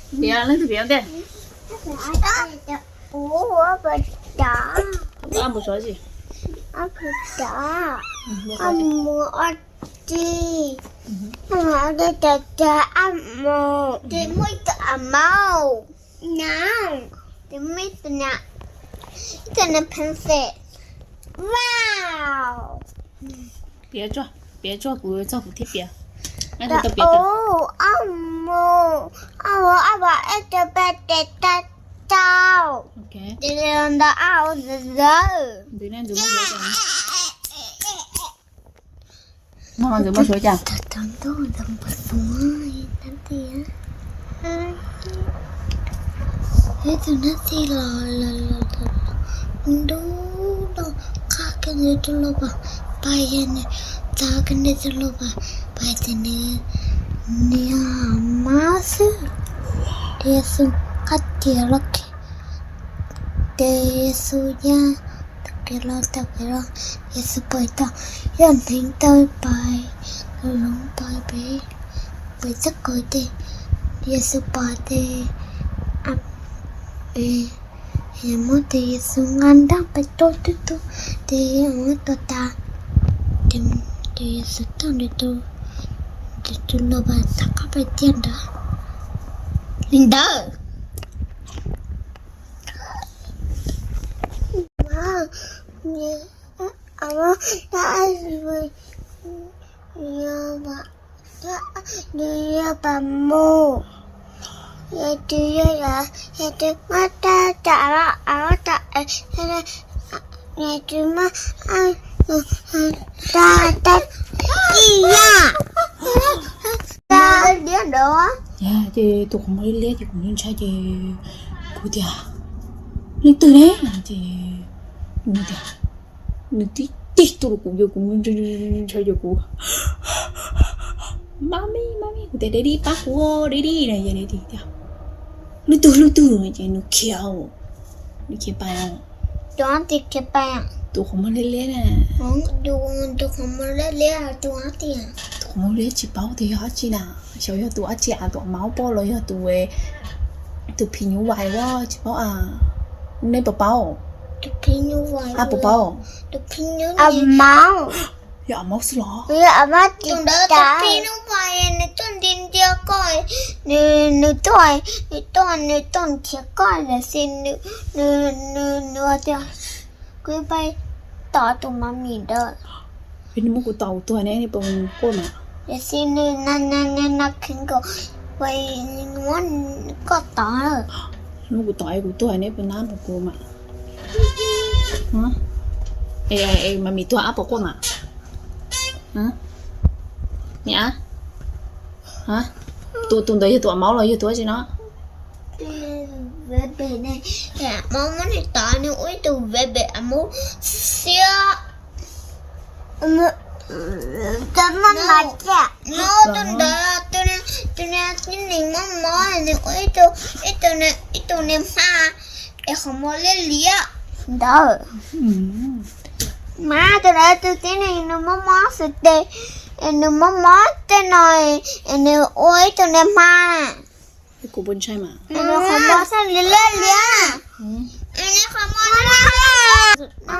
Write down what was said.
Piav, leej twg piav ntej? Ua mus xyov tsi. Mus ua tsi. Mus ua tsi, mus. Ces muaj ib tug a mauj na. Ces muaj ib tug na, ib tug na pencil. Wow. Piav tsuag, piav tsuag kuv txog kuv thiaj piav. Ua, ua mus, ua mus, ua mus ib tug peb tes tau tau. Ces ntawd ua ntawd. Ntxwv muaj suav cas? Ib tug nab txij los, los, los, los, ntuj, ntuj, qab kiag nws tus lau pas, pais, yog nws txav kiag nws tus lau pas, pais ces nws, nws mab xwb. Ces Yexus qab tias los, ces Yexus ya tau kev los, tau kev los, Yexus pais tau, yog ntev tau pais, los pais pem, pem txoj kev ces Yexus pais ces, muab tes Yexus nqa nraj pais tua tub tub, ces muab tua tas, ces Yexus tau nws tus, tus lau pas rov qab pais tiag ntawd. Li ntawd. Yog pas mus, yog tus, yog tus mab tab tas los, yog tus mab tab tab ib yam. Ces tus qhov muag liab liab ces kuv ntshai ces kuv tias, leej twg ne? Ces nws tias, nws tib tig tuaj rau kuv, yog kuv ntshai ces kuv, mami, mami, kuv tias daddy pab kuv, daddy no, daddy tias, leej twg, leej twg? Ces nws khiav, nws khiav pais. Tus ntawd khiav pais, tus qhov muag liab liab na. Tus qhov muag liab liab, tus ntawd, tus qhov muag liab tsis paub tias yog dab tsi na, xyov yog tus dab tsi, tus a mauj poj los yog tus, tus phim nyuj vais a, tsis paub a. Nej puas paub? Puas paub? A mauj. Yog a mauj xwb los? Tus ntawd tus phim nyuj vais, nws tuaj nti ntiag koj, nws tuaj, nws tuaj, nws tuaj nrhiav koj lawm xwb, nws, nws tias, kuv pais tom tus mami ntawd. Nws muab kuv tom kuv tuag ne, nej puas quaj mas? Tiam sis nws na, na, na, na, kheev kom muab koj tom. Muab kuv tom es kuv tuag, nej puas nab puas kuv mas? Mami tuag ab puas quaj mas? Ni ab, tus, tus ntawd yog tus a mauj los yog tus dab tsi no? Mauj muab nws tom, nws ua ib tug baby a mauj xiab. Tus ntawd, tus, tus tib neeg mob mob, nws ua ib tug, ib tug, ib tug niag hma es qhov muag liab liab ntawd. Mas tus ntawd tus tib neeg nws mob mob xwb tes, nws mob mob tej no, nws ua ib tug niag hma. Kuv puas ntshai mas? Nws qhov muag xwb liab liab liab. Nws qhov muag liab liab.